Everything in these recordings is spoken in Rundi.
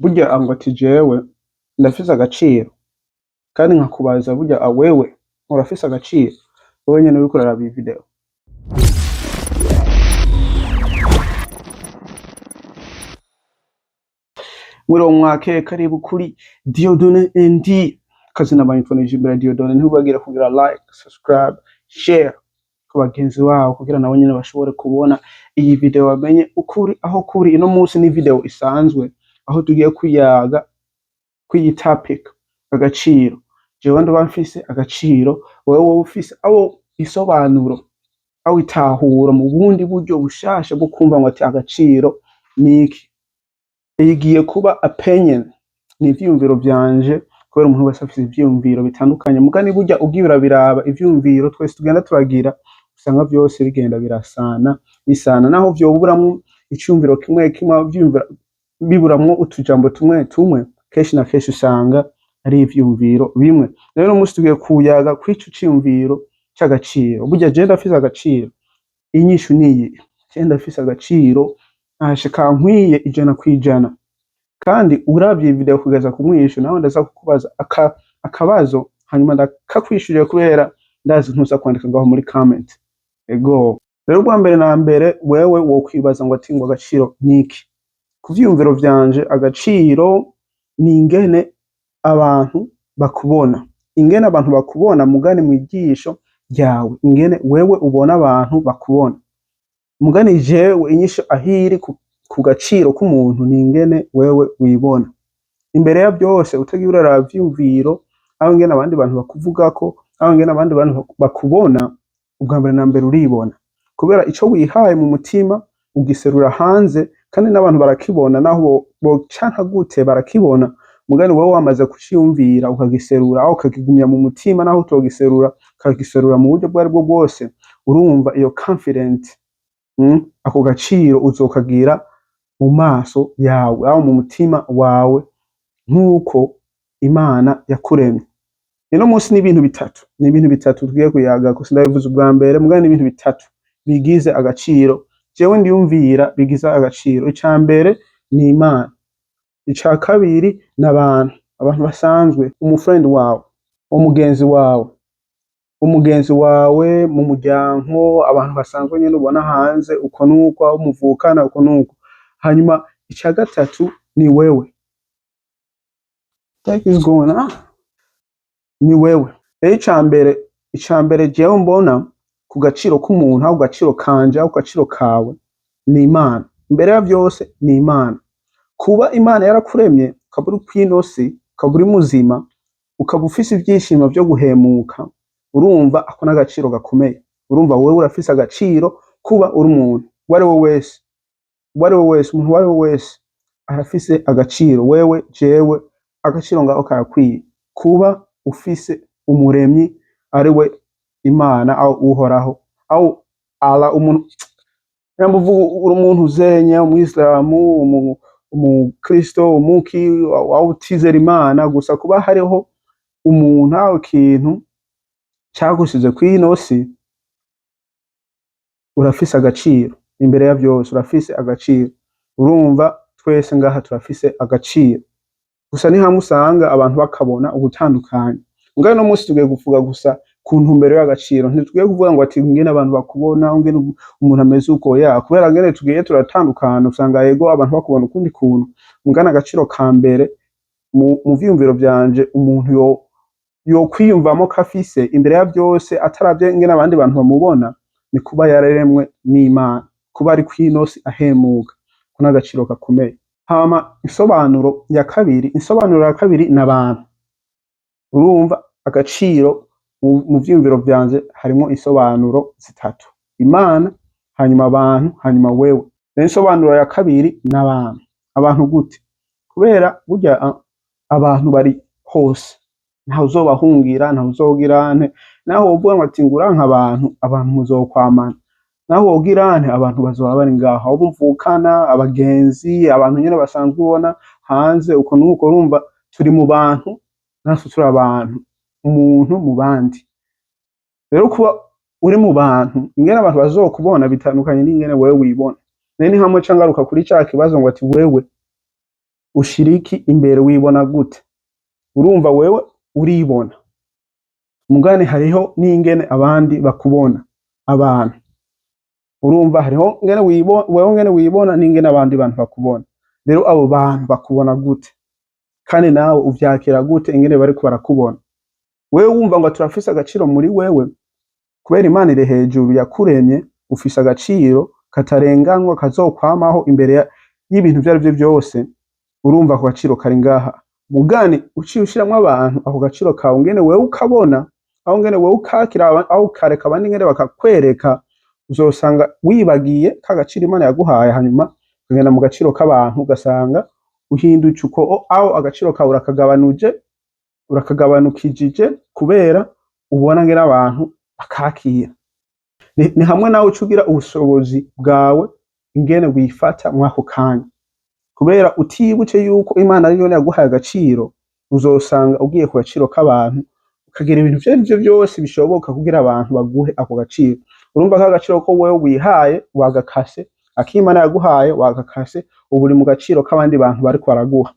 Burya ngo ati jewe ndafise agaciro, kandi nkakubaza burya wewe urafise agaciro? Wewe nyene uriko uraraba iyi video. Mwiriwe mwake, karibu kuri Dieudonne ND. Kazina banyitwa Nijimbere Dieudonne. Ntibagire kugira like, subscribe, share ku bagenzi babo kugira nabo nyene bashobore kubona iyi video bamenye ukuri aho kuri. Ino munsi ni video isanzwe aho tugiye kuyaga kw'iyi topic agaciro. Jewe ndoba mfise agaciro, wewe woba ufise aho isobanuro aho itahura mu bundi buryo bushasha bwo kumva ngo ati agaciro niki. Igiye kuba opinion, ni ivyiyumviro vyanje, kubera umuntu wese afise ivyiyumviro bitandukanye. Mugani burya ugiye urabiraba ivyiyumviro twese tugenda turagira, usanga vyose bigenda birasana bisana, naho vyoburamwo iciyumviro kimwe kimwe, ivyiyumviro biburamwo utujambo tumwe tumwe, kenshi na kenshi usanga ari ivyiyumviro bimwe. Rero uno munsi tugiye kuyaga kw'ico ciyumviro c'agaciro. Burya jewe ndafise agaciro? Inyishu niyi: jewe ndafise agaciro ntashe kankwiye 100%. Kandi uravye iyi video kugeza ku mwisho, nawe ndaza kukubaza akabazo, hanyuma ndakakwishurira, kubera ndazi ntuza kwandika ngaho muri comment. Ego rero, ubwa mbere na mbere wewe wokwibaza ngo ati ngo agaciro niki? Ku vyiyumviro vyanje, agaciro ni ingene abantu bakubona, ingene abantu bakubona mugani mw'ijisho ryawe, ingene wewe ubona abantu bakubona. Mugani jewe inyishu ahiri ku gaciro k'umuntu ni ingene wewe wibona. Imbere ya byose, utagiye uraraba ivyiyumviro aho ingene abandi bantu bakuvugako, aho ingene abandi bantu bakubona, ubwa mbere na mbere uribona. Kubera ico wihaye mu mutima ugiserura hanze, kandi n'abantu barakibona, naho bocanka gute barakibona. Mugani wewe wamaze kuciyumvira ukagiserura aho ukakigumya mu mutima, naho utogiserura ukagiserura mu buryo bwo aribwo bwose, urumva iyo confident, ako gaciro uzokagira mu maso yawe aho mu mutima wawe nk'uko Imana yakuremye. Ino munsi ni ibintu bitatu, ni ibintu bitatu tugiye kuyagako. Sindabivuze ubwa mbere, mugani ni ibintu bitatu bigize agaciro. Jewe ndiyumvira bigize agaciro. Ica mbere ni Imana, ica kabiri ni abantu, abantu basanzwe, umufriend wawe, umugenzi wawe, umugenzi wawe mu muryango, abantu basanzwe nyene ubona hanze uko nuko, aho muvukana uko nuko. Hanyuma ica gatatu ni wewe. What is going on? Ni wewe. Rero ica mbere jewe mbona ku gaciro k'umuntu, aho ku gaciro kanje, aho ku gaciro kawe, ni Imana. Imbere ya vyose ni Imana. Kuba Imana yarakuremye ukaba uri kw'ino si, ukaba uri muzima, ukaba ufise ivyishimo vyo guhemuka, urumva ako n'agaciro gakomeye. Urumva wewe urafise agaciro kuba uri umuntu. Uwo ari we wese, uwo ari we wese, umuntu uwo ari we wese arafise agaciro. Wewe, jewe, agaciro ngaho karakwiye. Kuba ufise umuremyi ari we Imana aho Uhoraho aho Allah, umuntu nyamba uvuga uri umuntu uzenya, umwisilamu, umukristo, umuki, aho utizera Imana, gusa kuba hariho umuntu aho ikintu cagushize kw'ino si, urafise agaciro. Imbere ya vyose urafise agaciro. Urumva twese ngaha turafise agaciro, gusa ni hamwe usanga abantu bakabona ugutandukanye. Mugabo uno munsi tugiye kuvuga gusa ku ntumbero y'agaciro. Ntitugiye kuvuga ngo ati ingene abantu bakubona, ingene umuntu ameze uko ya, kubera ngene tugiye turatandukana, usanga yego abantu bakubona ukundi kuntu. Mugana agaciro ka mbere mu vyiyumviro vyanje umuntu yo yokwiyumvamo ko afise imbere ya vyose, ataravye ingene abandi bantu bamubona, ni kuba yararemwe n'Imana, kuba ari kw'ino si ahemuka, ko n'agaciro gakomeye. Hama insobanuro ya kabiri ni abantu. Urumva agaciro mu vyiyumviro vyanje harimwo insobanuro zitatu: Imana, hanyuma abantu, hanyuma wewe. Rero insobanuro ya kabiri ni abantu. Abantu gute? Kubera burya abantu bari hose, ntawe uzobahungira, ntawe uzogira nte. Naho wovuga ngo ati ngo uranka abantu, abantu muzokwamana. Naho wogira nte, abantu bazoba bari ngaho, abo muvukana, abagenzi, abantu nyene basanzwe ubona hanze uko nuko. Urumva turi mu bantu, natwe turi abantu, umuntu mu bandi. Rero kuba uri mu bantu, ingene abantu bazokubona bitandukanye n'ingene wewe wibona. Rero ni hamwe ca ngaruka kuri ca kibazo ngo ati wewe Ushira iki imbere? Wibona gute? Urumva, wewe uribona, mugani hariho n'ingene abandi bakubona, abantu. Urumva, hariho ngene wewe ngene wibona n'ingene abandi bantu bakubona. Rero abo bantu bakubona gute? Kandi nawe uvyakira gute ingene bariko barakubona? Wewe wumva ngo turafise agaciro muri wewe kubera Imana iri hejuru yakuremye, ufise agaciro katarenganwa kazokwamaho imbere y'ibintu ivyo arivyo vyose. Urumva, ako gaciro kari ngaha. Mugani uciye ushiramwo abantu, ako gaciro kawe ngene wewe ukabona, aho ngene wewe ukakira, aho ukareka abandi ngene bakakwereka, uzosanga wibagiye ka gaciro Imana yaguhaye, hanyuma ukagenda mu gaciro k'abantu, ugasanga uhindutse uko aho agaciro kawe urakagabanuje, urakagabanukijije kubera ubona ngene abantu bakakira. Ni hamwe nawe uca ugira ubushobozi bwawe ingene wifata mw'ako kanya, kubera utibutse yuko Imana ariyo yaguhaye agaciro. Uzosanga ugiye ku gaciro k'abantu, ukagira ibintu ivyo arivyo vyose bishoboka kugira abantu baguhe ako gaciro. Urumva ko agaciro ko wewe wihaye wagakase, ak'Imana yaguhaye wagakase, ubu uri mu gaciro k'abandi bantu bariko baraguha.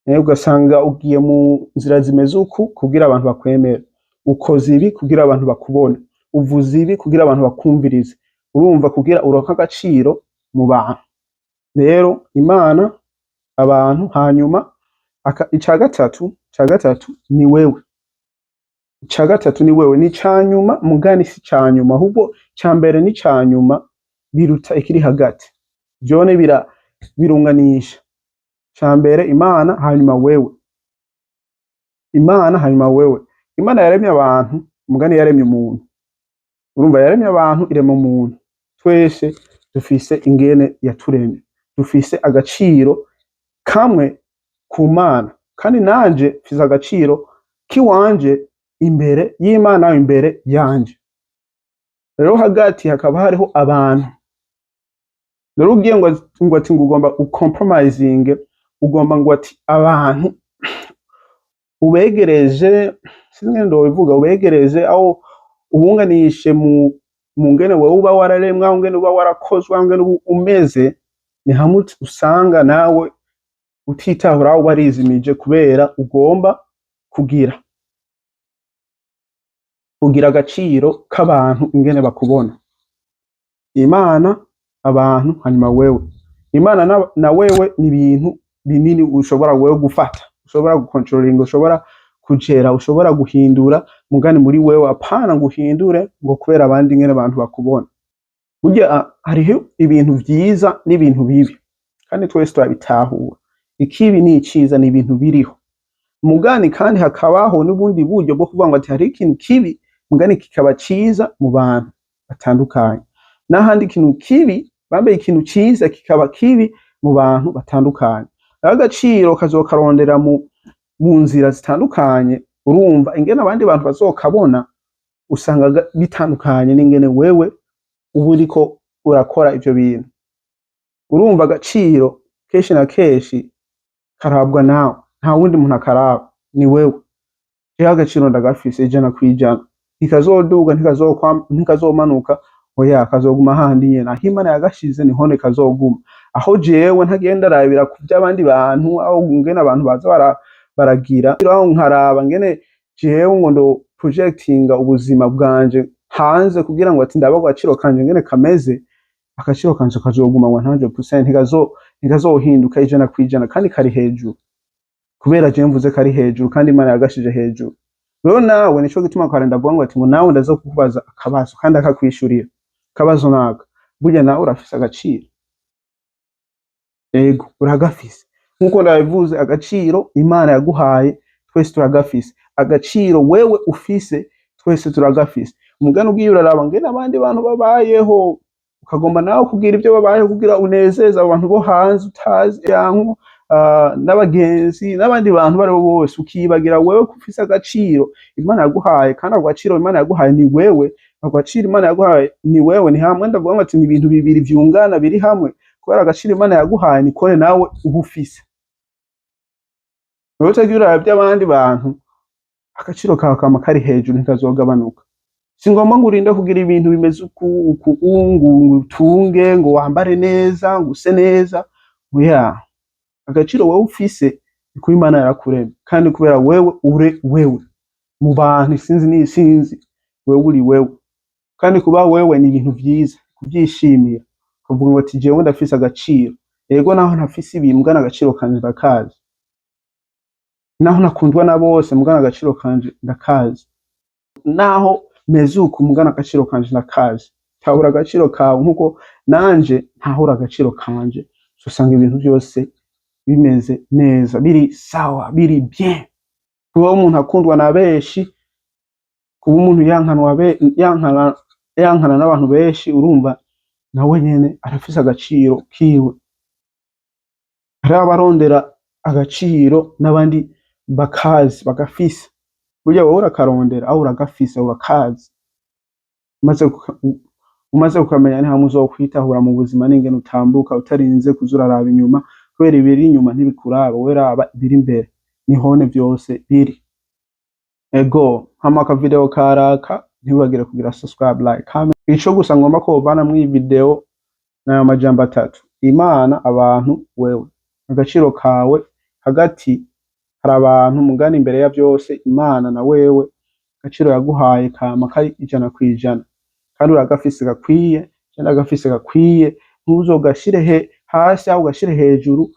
Ugasanga ugiye mu nzira zimeze uku kugira abantu bakwemere, ukoze ibi kugira abantu bakubone, uvuze ibi kugira abantu bakumvirize. Urumva, kugira uronke agaciro mu bantu. Rero Imana, abantu, hanyuma ica gatatu ni wewe. Ica gatatu ni wewe, ni ica nyuma, mugani si ica nyuma, ahubwo ica mbere n'ica nyuma biruta ikiri hagati. Vyone birunganisha. Ica mbere Imana, hanyuma wewe. Imana, hanyuma wewe. Imana yaremye abantu, mugani yaremye umuntu. Urumva, yaremye abantu, irema umuntu. Twese dufise ingene yaturemye, dufise agaciro kamwe ku Mana, kandi nanje mfise agaciro kiwanje imbere y'Imana, imbere yanje. Rero hagati hakaba hariho abantu. Rero ugiye ngo ati ngo ugomba ucompromising, ugomba ngo ati abantu ubegereje, sinzi ingene ndobivuga, ubegereje aho ubunganishe mu ngene wewe uba wararemwe, aho ngene uba warakozwe, aho ngene uba umeze, ni hamwe usanga nawe utitahura, aho warizimije kubera ugomba kugira agaciro k'abantu ingene bakubona. Imana, abantu, hanyuma wewe. Imana na wewe ni ibintu binini ushobora wewe gufata, ushobora gucontrolinga, ushobora kugera, ushobora guhindura, mugani muri wewe, apana ngo uhindure ngo kubera abandi ingene abantu bakubona. Burya hariho ibintu vyiza n'ibintu bibi, kandi twese turabitahura. Ikibi n'iciza ni ibintu biriho, mugani kandi hakabaho n'ubundi buryo bwo kuvuga ngo ati hariho ikintu kibi, mugani kikaba ciza mu bantu batandukanye, n'ahandi ikintu kibi bambaye ikintu ciza kikaba kibi mu bantu batandukanye. Rero agaciro kazokarondera mu nzira zitandukanye. Urumva, ingene abandi bantu bazokabona usanga bitandukanye n'ingene wewe uba uriko urakora ivyo bintu. Urumva, agaciro kenshi na kenshi karabwa nawe, nta wundi muntu akaraba, ni wewe. Jewe agaciro ndagafise 100%, ntikazoduga, ntikazomanuka, oya, kazoguma hahandi nyene aho Imana yagashize, niho kazoguma. Aho jewe ntagenda arabira ku vy'abandi bantu, aho ngene abantu baza baragira, aho nkaraba ngene jewe ngo ndo projectinga ubuzima bwanje hanze kugira ngo ati ndabe agaciro kanje ngene kameze. Agaciro kanje kazoguma 100%, ntikazohinduka 100%, kandi kari hejuru kubera jewe mvuze kari hejuru, kandi Imana yagashije hejuru. Rero nawe nico gituma kare ndavuga ngo ati ngo nawe ndaza kukubaza akabazo kandi akakwishurira. Akabazo naka: burya nawe urafise agaciro? Ego, uragafise. Nkuko ndabivuze, agaciro Imana yaguhaye twese turagafise, agaciro wewe ufise twese turagafise. Umugani ugiye uraraba ngene abandi bantu babayeho, ukagomba nawe kugira ibyo babayeho kugira unezeze abo bantu bo hanze utazi, yanko n'abagenzi n'abandi bantu baribo bose, ukibagira wewe ko ufise agaciro Imana yaguhaye. Kandi ako gaciro Imana yaguhaye ni wewe, ako gaciro Imana yaguhaye ni wewe. Ni hamwe ndavuga ngo ati ni ibintu bibiri vyungana biri hamwe, kubera agaciro Imana yaguhaye nikore nawe uba ufise. Rero utagiye uraba ivy'abandi bantu, agaciro kawe kama kari hejuru, ntikazogabanuka. Si ngombwa ngo urinde kugira ibintu bimeze uku uku, ngo utunge, ngo wambare neza, ngo use neza, oya. Agaciro wewe ufise ni kuba Imana yarakuremye, kandi kubera wewe ure wewe mu bantu isinzi n'isinzi, wewe uri wewe, kandi kuba wewe ni ibintu vyiza kuvyishimira, ukavuga ngo ati: "Jewe ndafise agaciro. Yego, naho ntafise ibi, mugana agaciro kanje ndakazi. Naho ntakundwa na bose, mugana agaciro kanje ndakazi. Naho meze uku, mugana agaciro kanje ndakazi." Tahura agaciro kawe nkuko nanje ntahura agaciro kanje, usanga ibintu vyose bimeze neza, biri sawa, biri bien. Kuba umuntu akundwa na benshi, kuba umuntu yankanwa yankana n'abantu benshi, urumva nawe nyene arafise agaciro kiwe. Hariho abarondera agaciro n'abandi bakazi bagafise. Burya wowe urakarondera aho uragafise, urakazi. Umaze kukamenya, ni hamwe uzokwitahura mu buzima n'ingene utambuka utarinze kuza uraraba inyuma, kubera ibiri inyuma ntibikuraba. Wowe raba ibiri imbere, nihone vyose biri. Ego, hama aka video karaka, ntiwibagire kugira subscribe, like, comment. Ico gusa ngomba ko wovana mw'iyi video n'ayo majambo atatu: Imana, abantu, wewe. Agaciro kawe hagati hari abantu, mugani imbere ya vyose Imana na wewe, agaciro yaguhaye kama kari 100%, kandi uragafise gakwiye, je ndagafise gakwiye. Ntuzogashire hasi ahubwo ugashire hejuru,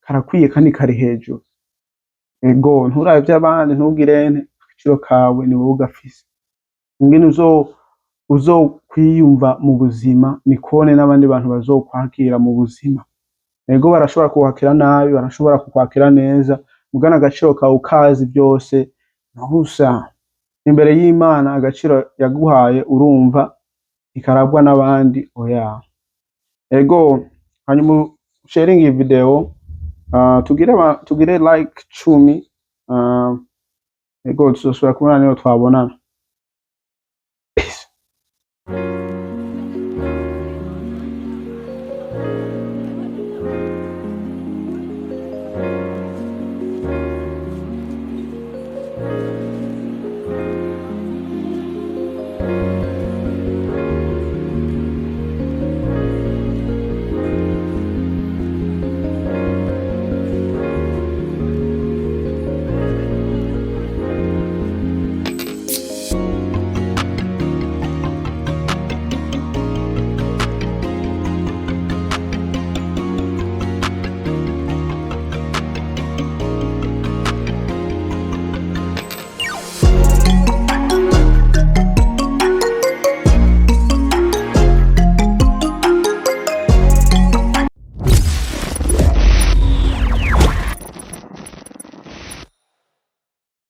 karakwiye kandi kari hejuru. Ego, nturabe ivy'abandi, ntugirente, agaciro kawe ni wowe ugafise. Ingene uzokwiyumva mu buzima nikone n'abandi bantu bazokwakira mu buzima. Ego, barashobora kukwakira nabi, barashobora kukwakira neza, mugana agaciro kawe ukazi, byose ntusa imbere y'Imana. Agaciro yaguhaye, urumva, ntikarabwa n'abandi, oya. Ego, hanyuma sharing iyi video, tugire like 10. Ego, tuzosubira kubona niyo twabonana. Peace.